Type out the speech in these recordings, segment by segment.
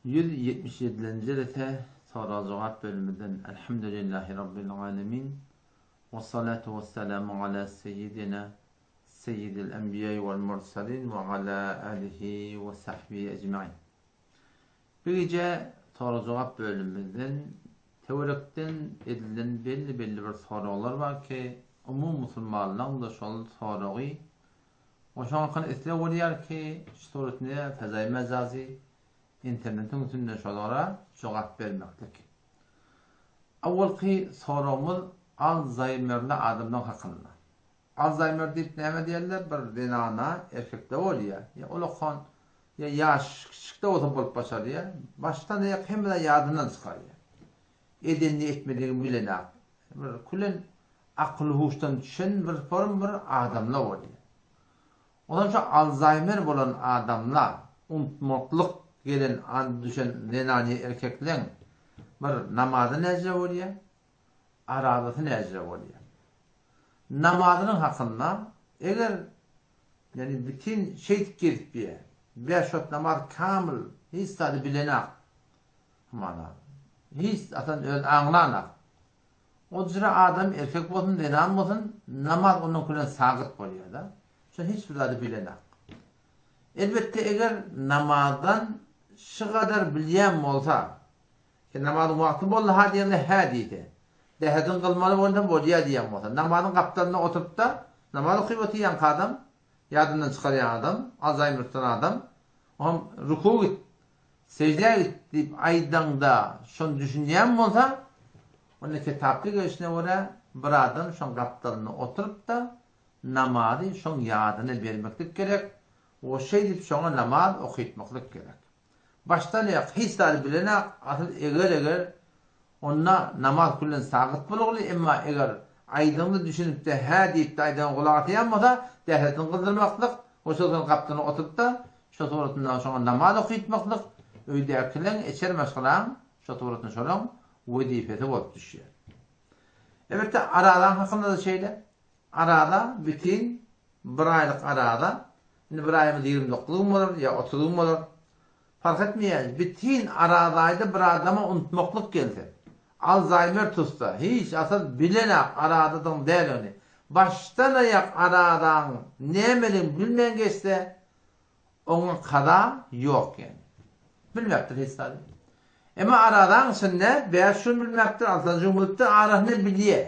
177-nji jelese sorag-jogap bölümimizden Elhamdülillahi Rabbil alemin Wessalatu wessalamu ala seýýidina Seýýidil enbiýai wal mursalin we ala alihi we sahbihi ejmain Bu gije sorag-jogap bölümimizden töwerekden edilen belli-belli bir soraglar bar ki, umumy musulmanlaryň-da şol soragy we şoň hakyna isleg bolýar ki, şu suratynda fezaýy mejazy internetiň üstünde şolara jogap bermeklik. Awalky soragymyz Alzaýmerli adamlaryň hakynda. Alzaýmer diýip näme diýerler, bir zenana, erkekde bolýar, ýa ulakan, ýa ýaş kiçijikde bolsa bolup başarýar, başdan aýak hemme zat ýadyndan çykarýar. Edenini etmedigini bilenak. Bir külen akyl-huşdan düşen bir form bir adamlar bolýar. Onsoň şu Alzaýmer bolan adamlar, unutmaklyk gelen düşen zenan ýa erkekleň bir namazy näce bolýar, arazasy näce bolýar. Namazynyň hakynda eger ýani bütin şeýdip gezip ýa, bäş wagt namaz kamyl hiç zady bilenak, hamana hiç atan özüni aňlanak. O jyra adam erkek bolsun, zenan bolsun, namaz onuňky bilen sagyt bolýar-da. Şo hiç bir zady bilenak. Elbetde eger namazdan şu gadar bilýän bolsa, ki namazyň wagty boldy ha diýende hä diýse, dähedin kylmaly bolsa bolýa diýen bolsa, namazyň gapdalynda oturyp-da namaz okyp otyrýanka adam, ýadyndan çykarýan adam, alzaýmer tutan adam, oňam ruku git, Seždä git diýip aýdaňda şony düşünýän bolsa, onda kitapda gelşine görä bir adam şoň gapdalynda oturyp-da namazy şoň ýadyna bermeklik gerek we şeýdip şoňa namaz okytmaklyk gerek. Başdan aýak hiç zady bilenak, asyl eger-eger Onda namaz küllen sagyt bolugly, emma eger aýdyňda düşünipde hä diýipde aýdana gulak asýan bolsa, dähretini gyzdyrmaklyk we şol soň gapdalynda oturypda şo suratynda şoňa namaz okytmaklyk öýdäkileň içer maşgalaň şo suratynda şolaň wezipesi bolup düşýär. Elbetde arazaň hakynda-da şeýle. Araza bütin bir aýlyk araza, indi bir aýymyz 29 gün bolar ýa 30 gün bolar. Parh etmeýän, bitin Arazaýda bir adama unutmaklyk gelse, Alzaýmer tutsa, hiç asyl bilenak Aradadygyny däldigini, başdan-aýak Aradaň nämeligini bilmän geçse, oňa kaza ýok ýaly. Bilmäpdir hiç zady. Emma Aradaň içinde bäş gün bilmäpdir, altynjy gün bilipdir, arasynda bilýär.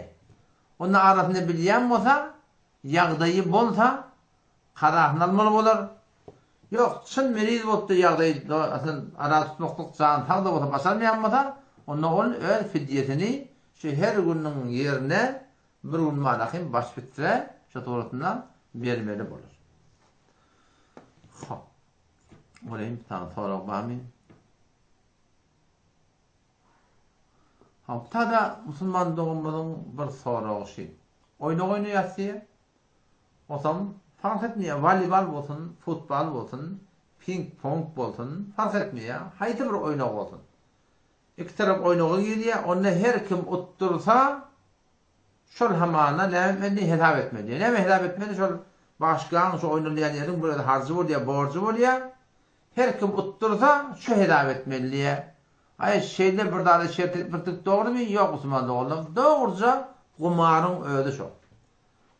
Onda arasynda bilýän bolsa, ýagdaýy bolsa, Karasyny almaly bolar. Ýok, çyn meriz bolupdyr ýagdaýy asyl ara tutmaklyk jany sag-da bolsa başarmaýan bolsa, onda ol öz fidýesini şu her günüň ýerine bir gün malahym baş fitre şu suratynda bermeli bolar. Hop. Göreyim bir tane sorag barmy? Hop, tada musulman doganymyzyň bir soragy şu. Oýnak oýnaýas diýýär. Osam parh etmeýär, woleýbol bolsun, futbol bolsun, ping-pong bolsun, parh etmeýär, haýsy bir oýnak bolsun. Iki tarap oýnaga girýär, onda her kim utdursa, şol hamana näme etmeli, hesap etmeli. Näme hesap etmeli, şol başgaň, şu oýnalýan ýeriň bir öz harjy bolýar, borjy bolýar. Her kim utdursa, şu hesap etmeli diýýär. Aý, şeýle bir zada şert etmeklik dogrumy? Ýok, musulman doganlarym, dogruja gumaryň özi şol.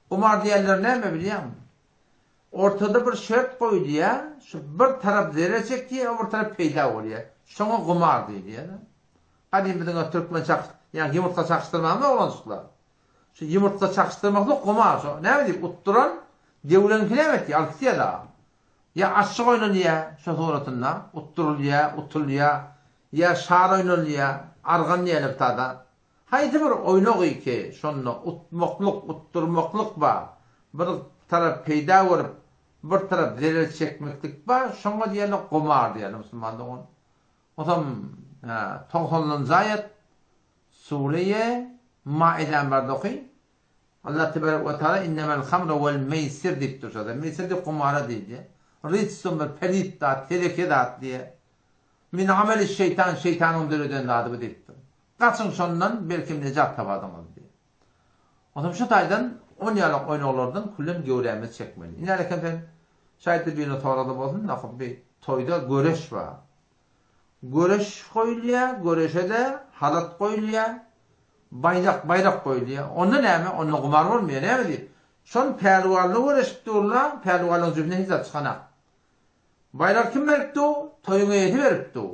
Gumar diýenleri näme bilýäňmi? Ortada bir şert goýulýar, şu bir tarap zerer çekýär, o bir tarap peýda görýär. Şoňa gumar diýilýär. Gadym biziň türkmen çak, ýa ýumurtga çakyşdyrmamy oglanjyklar? Şu ýumurtga çakyşdyrmaklyk gumar. Şo näme diýip utduran döwleňki näme etýär? Alyp gitýär dagy. Ýa aşyk oýnalýar şo suratynda, utdurylýar, utulýar. Ýa şar oýnalýar, argan diýýärler bir tada. Haýsy bir oýnagy ki, şonda utmaklyk, utdurmaklyk bar, bir tarap peýda görüp, bir tarap zerer çekmeklik bar, şoňa diýerler gumar diýerler musulman dogan. Osam togsanynjy aýat, Sureýe Maidäni barda oky. Allah tebarek we taala innemel hamru wel meýsir diýip dur şurada. Meýsir diýip gumara diýilýär. Rijsun bir pelit zat, teleke zat diýýär. Min ameli şeýtan, şeýtanyň döreden zady bu diýipdir. Gaçyň şondan, belkem nejat taparsyňyz diýip. Onsoň şu taýdan on ýalak oýnaglardan külem göwrämizi çekmeli. Indi äleken sen şaýtda birine soragda bolsun, nakyp bir toýda göreş bar. Göreş goýulýar, göreşe-de halat goýulýar, baýdak, baýrak goýulýar. Onda näme? Onda gumar bolmaýar. Näme diýip? Şol pälwanlar göreşip durlar, pälwanlaryň jübünden hiç zat çykanak. Baýragy kim berip dur? Toýuň eýesi berip dur.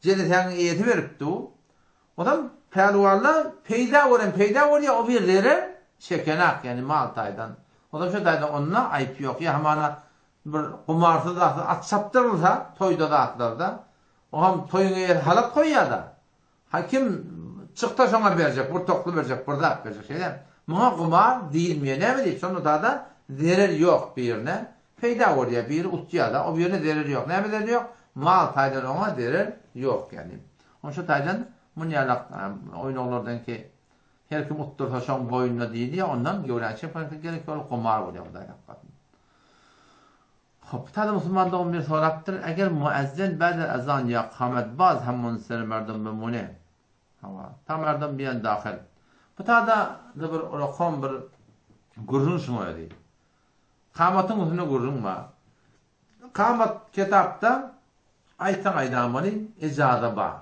Jelesäniň eýesi berip dur. Onsoň pälwanlar peýda gören peýda görýär, o bir zerer çekenak, ýagny mal taýdan. Onsoň şo taýdan onda aýp ýok. Ýa hamana bir gumarsyz zatsyz at çapdyrylsa toýda zatlarda, o hem toýuň eýesi halat goýýar-da. Ha kim çyksa şoňa berjek, bir tokly berjek, bir zat berjek şeýle. Muňa gumar diýilmeýär. Näme diýip, şonda da zerer ýok birine. Peýda bolýar, biri utýar-da, o birine zerer ýok. Näme zerer ýok? Mal taýdan oňa zerer ýok ýagny. Oň şu taýdan munýalak oýnaglardanki her kim utdursa şoň boýnuna diýilýär, ondan göwräni çekmek gerek ýok, gumar bolýar Hudaý saklasyn. Hop, täze musulman dogan bir sorapdyr, eger muezzin ba'del ezan ýa kamet baz hem munser merdum bimune. Hawa, ta merdum biýen dahil. Bu tada da bir ulakan bir gürrüň şuň özi. Kamatyň üstünde gürrüň bar. Kamat kitapda aýtsaň aýdamaly, ejaza bar.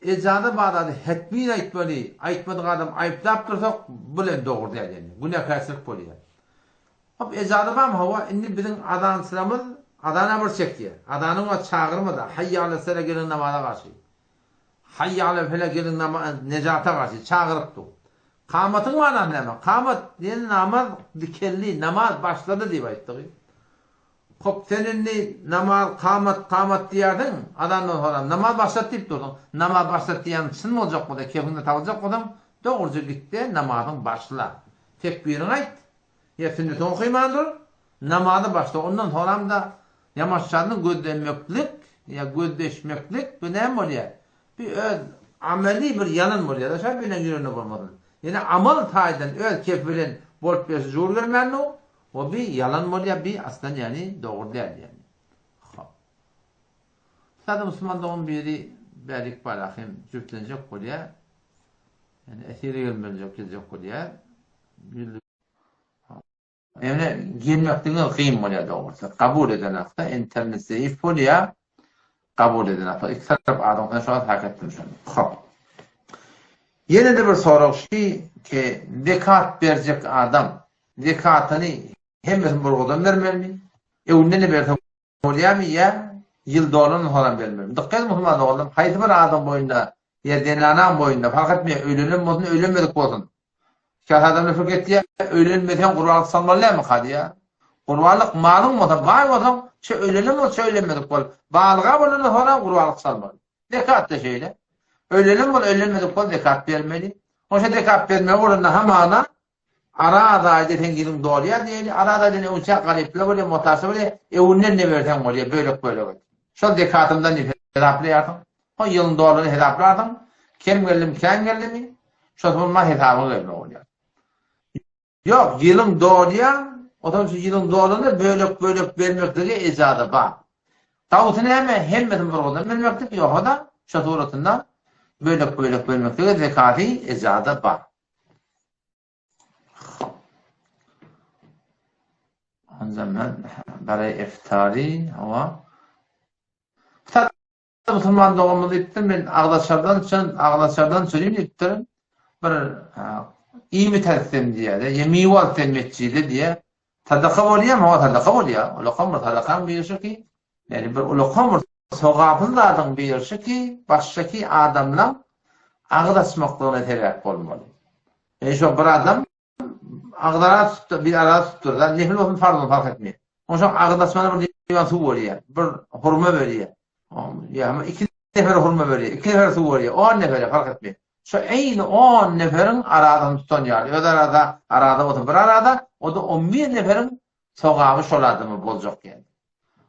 Ejaza bar zady hetmin aýtmaly, aýtmadyk adam aýyplap dursak, bu hem dogry däl ýani. Günäkärçilik bolýar. Hop ejaza barmy hawa indi biziň azançylarymyz azana bir çekýär. Azanyň wagty çagyrmada Haýýa ala sala geliň namaza garşy. Haýýa ala fela geliň nama nejata garşy çagyryp dur. Kamatyň manasy näme? Kamat diýen namaz dikeldi, namaz başlady diýip aýtdygy. Hop sen indi namaz kamat kamat diýýärsiň, azandan soram namaz başlady diýip dursuň. Namaz başlady diýýän çyn boljak bolsa, kefiňde tabyljak bolsaň, dogruja gitde namazyň başla. Tekbiriňi aýt, Ýa sünneti okyman dur, namazy başla, ondan soňram-da ýamaşjaryny gözlemeklik ýa gözleşmeklik bu näme bolýar? Bu öz ameli bir ýalan bolýar-da, şa bilen ýüreginde bolmasyn. Ýöne amal taýdan öz kefi bilen bolup berse jur gelmändir, o bi ýalan bolýar, bi aslan ýagny dogry däl ýagny. Hop. Sada musulman dogan biri bärik bar ahym jübtlenjek bolýar. Ýagny esire gelmejek geljek bolýar. Ýöne gelmekligiňiz kyn bolýar dogrusy. Kabul edenakda internet zeýif bolýar. Kabul edenakda iki tarap adam sen şu wagt hak etdim şony. Hop. Ýene-de bir sorag şu ki zekat berjek adam zekatyny hemmesini bir godan bermelimi? Öwünde ne berse bolýarmy ýa ýyl dolandan soňam bermelimi? Dykgat ediň musulman doganlarym, haýsy bir adam boýunda ýa zenanaň boýunda fark etmeýär, öýlenen bolsun, öýlenmedik bolsun. Käbir adamlar pikir etýär, öýlenmeseň gurbanlyk salmaly dälmika diýýär. Gurbanlyk malyň bolsa, baý bolsaň, çe öýlenen bol, çe öýlenmedik bol. Balyga bolandan soňam gurbanlyk salmaly. Zekat-da şeýle. Öýlenen bol, öýlenmedik bol, zekat bermeli. Oşa zekat bermeli bolanda hamana Araz aýda seň ýylyň dolýar diýeli, Araz aýdan öňçä garyplar bolýar, motaçlar bolýar, öwünden ne berseň bolýar, bölek-bölek et. Şol zekatymdan diýip hesaplaýarsyň. Ho ýylyň dolany hesaplarsyň, kem geldimi, kän geldimi, şo summa hesabyňa gelme bolýar. Ýok, ýylyň dolýar, onsoň şu ýylyň dolany bölek-bölek bermeklige ejaza bar. Gawusy näme, hemmesini bir goldan bermeklik, ýogsa-da şo suratynda bölek-bölek bermeklige zekaty ejaza bar. Ondan bari iftari hawa. Musulman doganymyz diýipdir, men agzaçardan çyn, agzaçardan çürim diýipdir. Bir iýmit alsam diýýär, ýa miwe alsam metjide diýýär. Sadaka bolýarmy? Hawa, sadaka bolýar. Ulakam bir sadakaň biri şu ki, ýagny bir ulakam bir sogaply zadyň biri şu ki, başdaky adamlaň agyz açmaklygyna sebäp bolmaly. Ýagny şo bir adam agyz ara tutdy, bir ara tutdy, da nefil bolsun, farz bolsun fark etmeýär. Onsoň agyz açmana bir diwan suw bolýar, bir hurma berýär. Ýa iki nefer hurma berýär, iki nefer suw berýär, on nefere fark etmeýär. Şo eýni on neferiň arazyny tutan ýaly, öz arada, arada bolsa bir arada, o-da on bir neferiň sogaby şol adama boljak ýaly.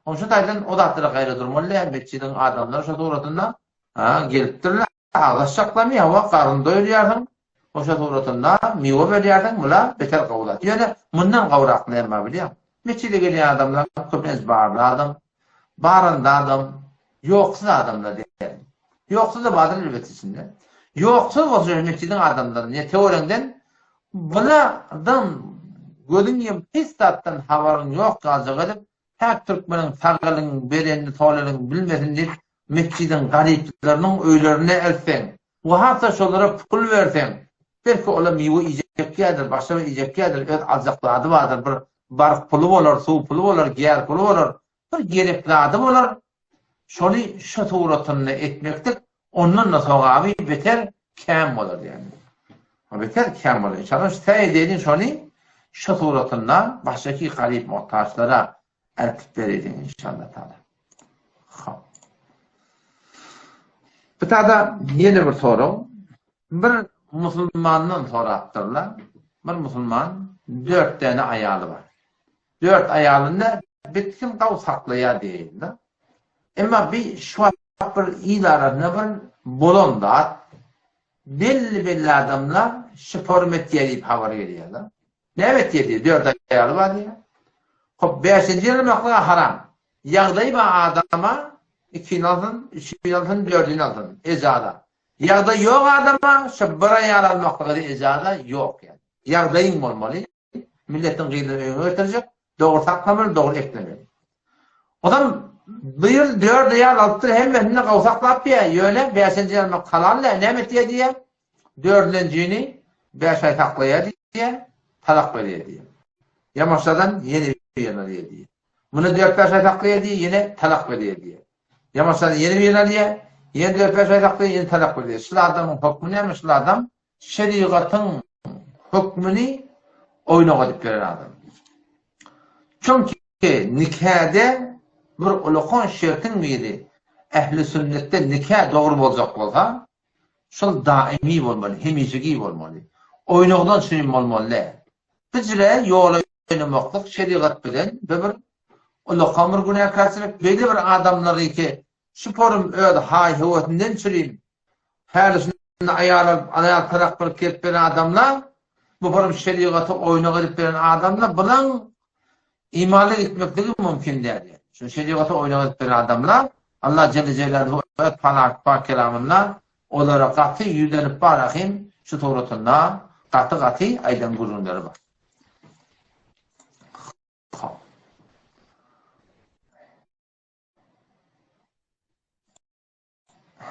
Onuň şu taýdan o zatlara gaýra durmaly däl, metjidiň adamlary şo suratynda gelipdirler, agzy açjaklamy, hawa, garnyny doýurýarsyň, oşa suratynda miwe berýärsiň, bula beter gowy zat. Ýöne mundan gowrak näme bar bilýäňmi? Metjide gelýän adamlar köplenç barly adam, baranda adam, ýoksuz adamlar däl. Ýoksuz-da bardyr elbetde içinde. Ýoksuz bolsa şo metjidiň adamlary, ýa töwereginden bulardan gözüň ýumup hiç zatdan habaryň ýok ýaljak edip, Päk türkmeniň sag eliň berenini sol eliň bilmesin diýip. Metjidiň garyplarynyň öýlerine eltseň we hatda şolara pul berseň, belki olar miwe iýjekýädir, başga bir iýjekýädir, öz aljak zady bardyr, bir bark puly bolar, suw puly bolar, gäz puly bolar, bir gerek zady bolar, şony şu suratynda etmeklik ondan-da sogaby beter kän bolar ýagny. Beter kän bolar. Inşallah şu säý edeýliň şony şu suratynda başdaky garyp muhtaçlara eltip bereýliň inşallah taala. Hop. Bu tada ýene bir sorag. Bir musulmandan sorapdyrlar. Bir musulman dört däne aýaly bar. Dört aýalyny bitgin gaw saklaýar diýeýin-de. Emma bi şu wagt bir il arasynda bir bolan zat, belli-belli adamlar şiforum etýär diýip habar gelýär-de. Näme etýär diýýär, dört aýaly bar diýýär. Hop, bäşinji ýyl haram. Ýagdaýy bar adama ikini alsyn, üçini alsyn, dördüni alsyn, ejaza. Ýagdaýy ýok adama şo bir aýal almaklyga ejaza ýok ýa. Ýagdaýyň bolmaly. Milletiň gyzyny öýüňe getirjek, dogry saklamaly, dogry eklemeli. Ozal bu ýyl dört aýal alypdyr, hemmesini gowy saklap diýýär, ýöne bäşinji almak halal däl, näme etýär diýýär, dördünjini bäş aý saklaýar diýýär, talak berýär diýýär. Ýamaşadan ýene birini alýar diýýär. Muny dört-bäş aý saklaýar diýýär, ýene talak berýär diýýär. Ýamaşadan ýene birini alýar, ýene dört-bäş aý saklaýar, ýene talak berýär. Şul adamyň hökmi näme, şul adam şerigatyň hökmüni oýnak edip beren adam. Çünki nikäde bir ulakan şertiň biri ähli sünnetde nikä dogry boljak bolsa, şol daimi bolmaly, hemişeki bolmaly. Oýnagdan çyn bolmaly däl. Bijre ýola oýnamaklyk şerigat bilen bir bir ulakan bir günäkärçilik, beýle bir adamlary ki şu porum öz haý-höwesinden çürim Häli şunda aýal alyp, aýal talak bolup gelip beren adamlar, bu hurum şerigaty oýnak edip beren adamlar, bulaň imanly gitmekligi mümkin däl. Şu şerigaty oýnak edip beren adamlar, Allah Celle Celaluhu öz panak pak kelamynda olara gaty ýüzlenip barahim şu suratynda gaty-gaty aýdan gürrüňleri bar.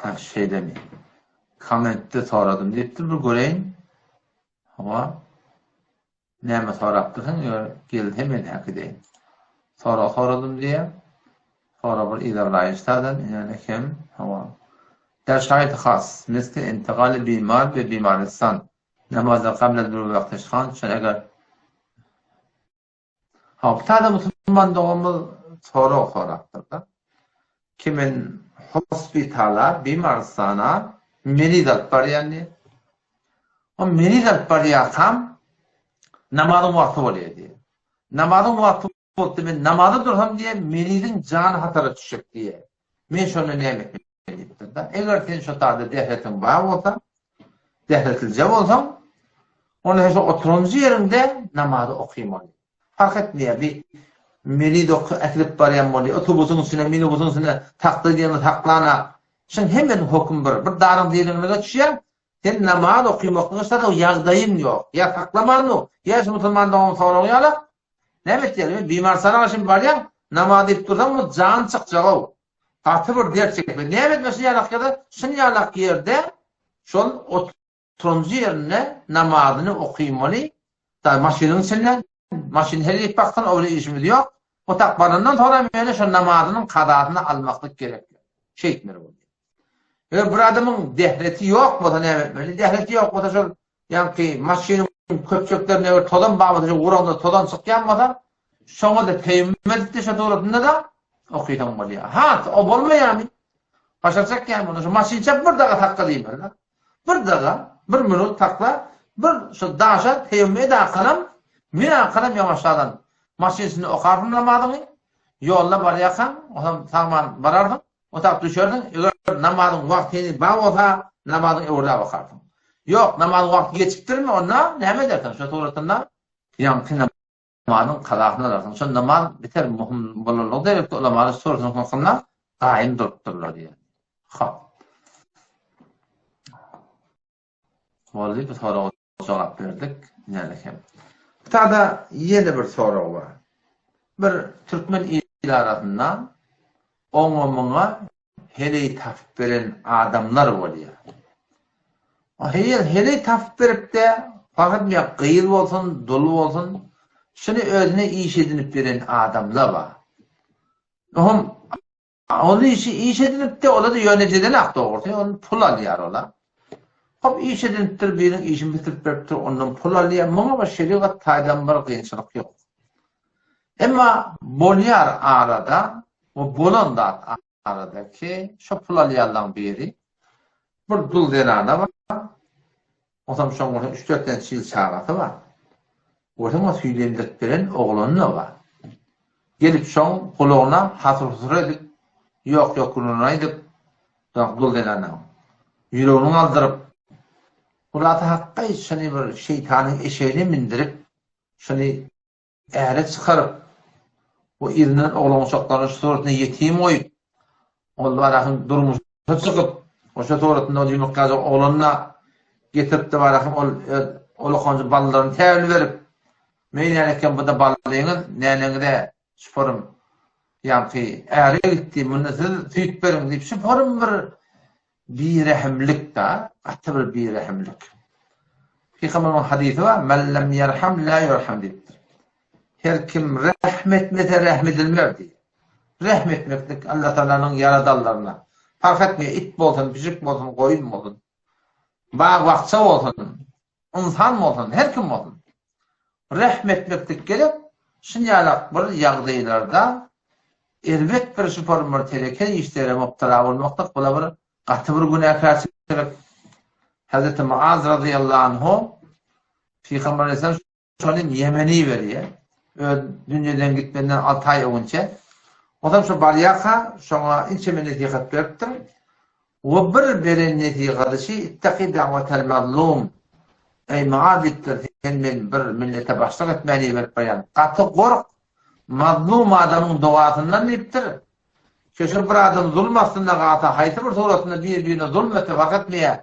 Ha şeýlemi. Kommentde soradym diýipdir bir göreýin. Hawa. Näme sorapdyrsyň? Ýör gelse men äkideýin. Sorag soradym diýýär. Sorag bir yzarlaýyş taýdan ýöne kem. Hawa. Der şaýt has, misli intigali bimar we bimaristan. Namaza gabla dur wagty şan, eger Hawa, täze musulman doganymyz sorag sorapdyr-da. Ki men hospitala, bimarystana meriz alyp barýan diýip. O meriz alyp barýarkam namazyň wagty bolýar diýip. Namazyň wagty bolupdy, men namaza dursam diýip, meriziň jany hatara düşjek diýip. Men şonda näme etmeli diýipdir-de. Eger sen şo taýda dehretiň bar bolsa, dehretlije bolsaň, onda sen şo oturanjy ýeriňde namazy okymaly. Parh etmeýär, bir meriz oky äkidip barýan bolýar, otobusyň içine, minibusyň içine sakla diýende saklanak. Şuň hemmesiniň hökümi bir. Bir daryň diriňlige düşýär, sen namaz okymaklyga şa ýagdaýyň ýok. Ýa saklaman dur, ýa şu musulman dogan soragy ýalak, Näme etýär? Men bimarsana şimdi barýaň, namaz diýip dursaň, bu jan çykjag-ow. Gaty bir dert çekip. Näme etme şun ýalak ýerde, şun ýalak ýerde şol oturanjy ýerinde namazyny okymaly. Da maşynyň içinde, maşyn her ýerip baksyn, o bilen işimiz ýok. O tak barandan sonra ýöne şol namazynyň kazasyny almaklyk gerek. Şeýtmeli bolýar. Eger bir adamyň dehreti ýok bolsa näme etmeli? Dehreti ýok bolsa şol Ýaňky maşynyň köpçeklerine bir tozan bar bolsa, şo uranda tozan çykýan bolsa, şoňa-da teýemmüm edip-de şo suratynda-da okysaň bolýar. Has o bolmaýarmy? Başarjak ýaly bolsa, şo maşyn çap bir daga sakla diýmeli-de. Bir daga, bir minut sakla, bir şo daşa teýemmüm ed arkalam, min arkalam ýaňaşadan maşyn içinde okarsyň namazyňy, ýolda barýarkaň, onsoň sagman bararsyň. Otag düşersiň, eger namazyň wagty heniz bar bolsa, namazyňy öwrüläp okarsyň. Ýok, namazyň wagty geçipdirmi, onda näme edersiň? Şo suratynda ýaňky namazyň kazasyny alarsyň. Şo namaz beter möhüm bolanlygy sebäpli ulamalar şu suratyň hakynda gaýym durupdyrlar diýýär. Hop. Boldy, bu soraga jogap berdik. Näme hem. Bu tada ýene bir sorag bar. Bir türkmen il arasynda oňa muňa. heleý tapyp beren adamlar bolýar. O heleý, heleý tapyp berip-de, fark etmeýär, gyz bolsun, dul bolsun, şuny özüne iş edinip beren adamlar bar. Oňam Ol işi iş edinipdi, ola-da ýönejedenak dogrusy, ol pul alýar ola. Hop iş edinipdir, biriniň işini bitirip beripdir, ondan pul alýar. Muňa bir şerigat taýdan bir kynçylyk ýok. Emma bolýar arada, we bolan zat arada ki, şo pul alýanlaryň biri bir dul zenana bar. Onsoň şoň bolsa üç-dört tane çil çagasy bar. Görseň o süýlendirip beren oglany-da bar. Gelip şoň gulagyna hasyr-husur edip, ýok-ýok gürrüňini aýdyp, dul zenanyň ýüregini galdyryp, Hulasa hakgaý şuny bir şeýtanyň eşegine mindirip, şuny äre çykaryp, bu yzyndan oglan-uşaklaryny şu suratynda ýetim goýup, ol barahym durmuşa çykyp, oşa suratynda ol ýumurtgajyk oglanyna getiripdi barahym ol öz olakanjy ballaryny täwil berip, Meý nänekem bu-da ballyňyz, näneňize şuporym ýaňky äre gitdi, munda siz süýt beriň diýip, şuporym bir Birehimlik-da, gaty bir birehimlik. Pygamberimiziň hadysy bar, Men lem ýerham la ýurham diýipdir. Her kim rehm etmese rehm edilmer diýip. Rehm etmeklik Allah Tagalanyň ýaradanlaryna. Parh etmeýär, it bolsun, pişik bolsun, goýun bolsun, bag-bakja bolsun, ynsan bolsun, her kim bolsun. Rehm etmeklik gerek. Şunýalak bir ýagdaýlarda erbet bir şuporun bir teleke işlere mubtala bolmaklyk bula bir gaty bir günäkärçilik. Hazreti Muaz razyýallahu anhu Pygamber aleyhisselam şony Ýemene iberýär. Öz dünýeden gitmeden 6 aý öňünçe. Onsoň şo barýarka şoňa inçeme nesihat beripdir. We bir beren nesihaty şi, Ittaki da'wetel mazlum, Eý, Muaz diýipdir, sen meni bir millete başlyk etmäne iberip barýaň. Gaty gork, mazlum adamyň dogasyndan diýipdir. Şeşir bir adam zulum astynda galsa, haýsy bir suratynda bir-birine zulum etse fark etmeýär.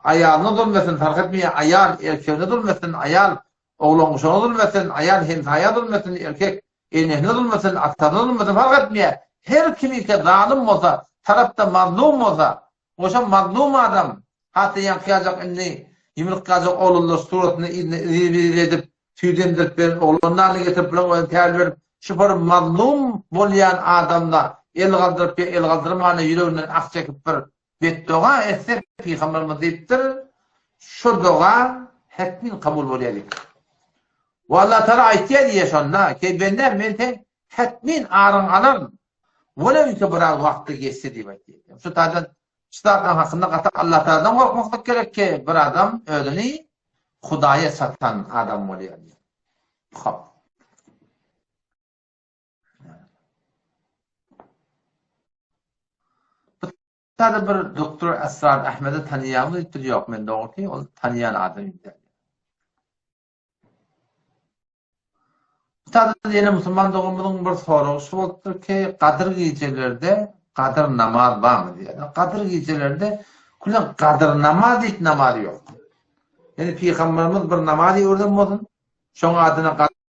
Aýalyna zulum etsin fark etmeýär, aýal erkegine zulum etsin, aýal oglan-uşagyna zulum etsin, aýal hemsaýa zulum etsin, erkek Enesine zulum etsin, atasyna zulum etsin, fark etmeýär. Her kimike zalym bolsa, tarapda mazlum bolsa, oşa mazlum adam, hatda ýaňky ýaljak indi ýumruk ýaljak oglanlar suratyny yzyna yzy edip, süýt emdirip beren oglanyny alyp getirip bilen oýun täl berip, şu bir mazlum bolýan adamda el galdyryp ýa el galdyrmanda ýüreginden ah çekip bir Betdoga etse pygamberimiz diýipdir, şo doga hetmin kabul bolýar diýipdir. We Allah Taala aýtýar diýýär şonda, Keý bendäm men seň hetmin aryňy alaryn. Welew ki biraz wagtda geçse diýip aýtýar. Şu taýdan şu zatlaryň hakynda gaty Allah Taaladan gorkmaklyk gerek ki, bir adam özüni Hudaýa satan adam bolýar diýýär. Hop. Sada bir doktor Esrar Ahmedi tanýaňmy diýipdir, ýok men dogrusy ol tanýan adam däl. Sada ýene musulman doganymyzyň bir soragy şu bolupdyr ki, gadyr gijelerde gadyr namaz barmy diýýär. Gadyr gijelerde küle gadyr namaz diýip namaz ýok. Ýani pygamberimiz bir namaz öwreden bolsun, şoň adyna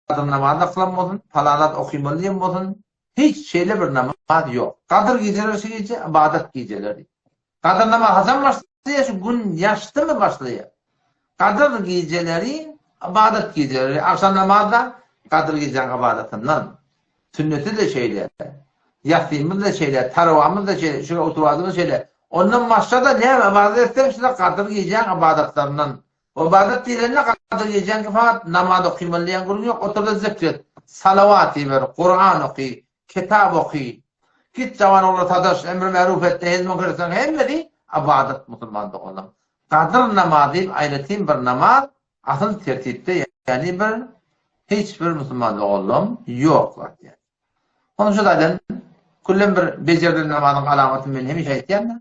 Gadyr namaz okylan bolsun, palan zat okymaly diýen bolsun, hiç şeýle bir namaz ýok. Gadyr gijeleri şu gije ybadat gijeleri. Gadyr namaz haçan başlaýar? Şu gün ýaşdymy başlaýar. Gadyr gijeleri ybadat gijeleri. Agşam namaz-da Gadyr gijäň ybadatyndan. Sünneti-de şeýle. Ýassymyz-da şeýle, tarawamyz-da şeýle, üçüge oturwazymyz şeýle. Ondan başga-da näme ybadat etseň, şular Gadyr gijäň ybadatlaryndan. Ybadat diýlende Gadyr gijäňki fakat namaz okymaly diýen gürrüň ýok, oturda zikr et, salawat iber, Kuran oky, kitap oky, git jawan ogla sadaş, emri märuf et, nehiz müňker etseň hemmesi ybadat musulman doganlarym. Gadyr namazy diýip aýratyn bir namaz asyl tertipde ýagny bir hiç bir musulman doganlarym ýok zat ýagny. Onuň şu taýdan küllem bir bejerilen namazyň alamatyny men hemişe aýtýan-da.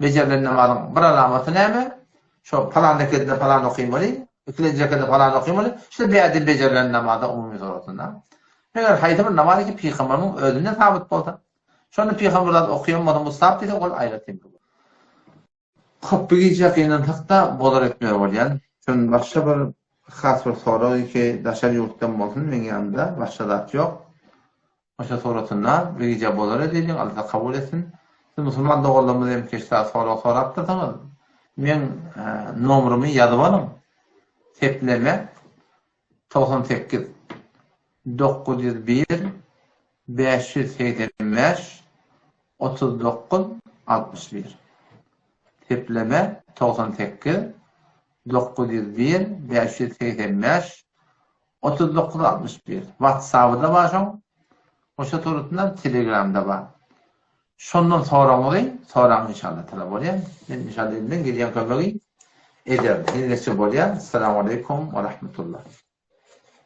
Bejerilen namazyň bir alamaty näme? Şo palan reketinde palan okymaly, ikilenji reketinde palan okymaly. Şular bädi bejerilen namaza umumy suratynda. Meger haýsy bir namaz ki pygamberimiň özünden sabyt bolsa, şony pygamber zat okaýan bolsa mustahap diýse ol aýratyn bir. Köp bu gije gynansak-da bolar etmeli bolýan. Şondan başga bir has bir sorag ki daşary ýurtdan bolsun meň ýanymda başga zat ýok. Oşa suratynda bu gije bolar edeliň Allah kabul etsin. Siz musulman doganlarymyz hem keşde sorag sorapdyrsyňyz. Meň nomerymy ýazyp alyň. Sepleme 98 901 585 39 61. Sepleme 98 901 585 39 61. Whatsappda bar şoň. Goşa suratyndan Telegramda bar. Şondan soragyňyzy soraň inşallah tala bolýar. Men inşallah elimden gelýän kömegi ederin. Hezretçi bolýar. Assalamu aleýkum we rahmetullah.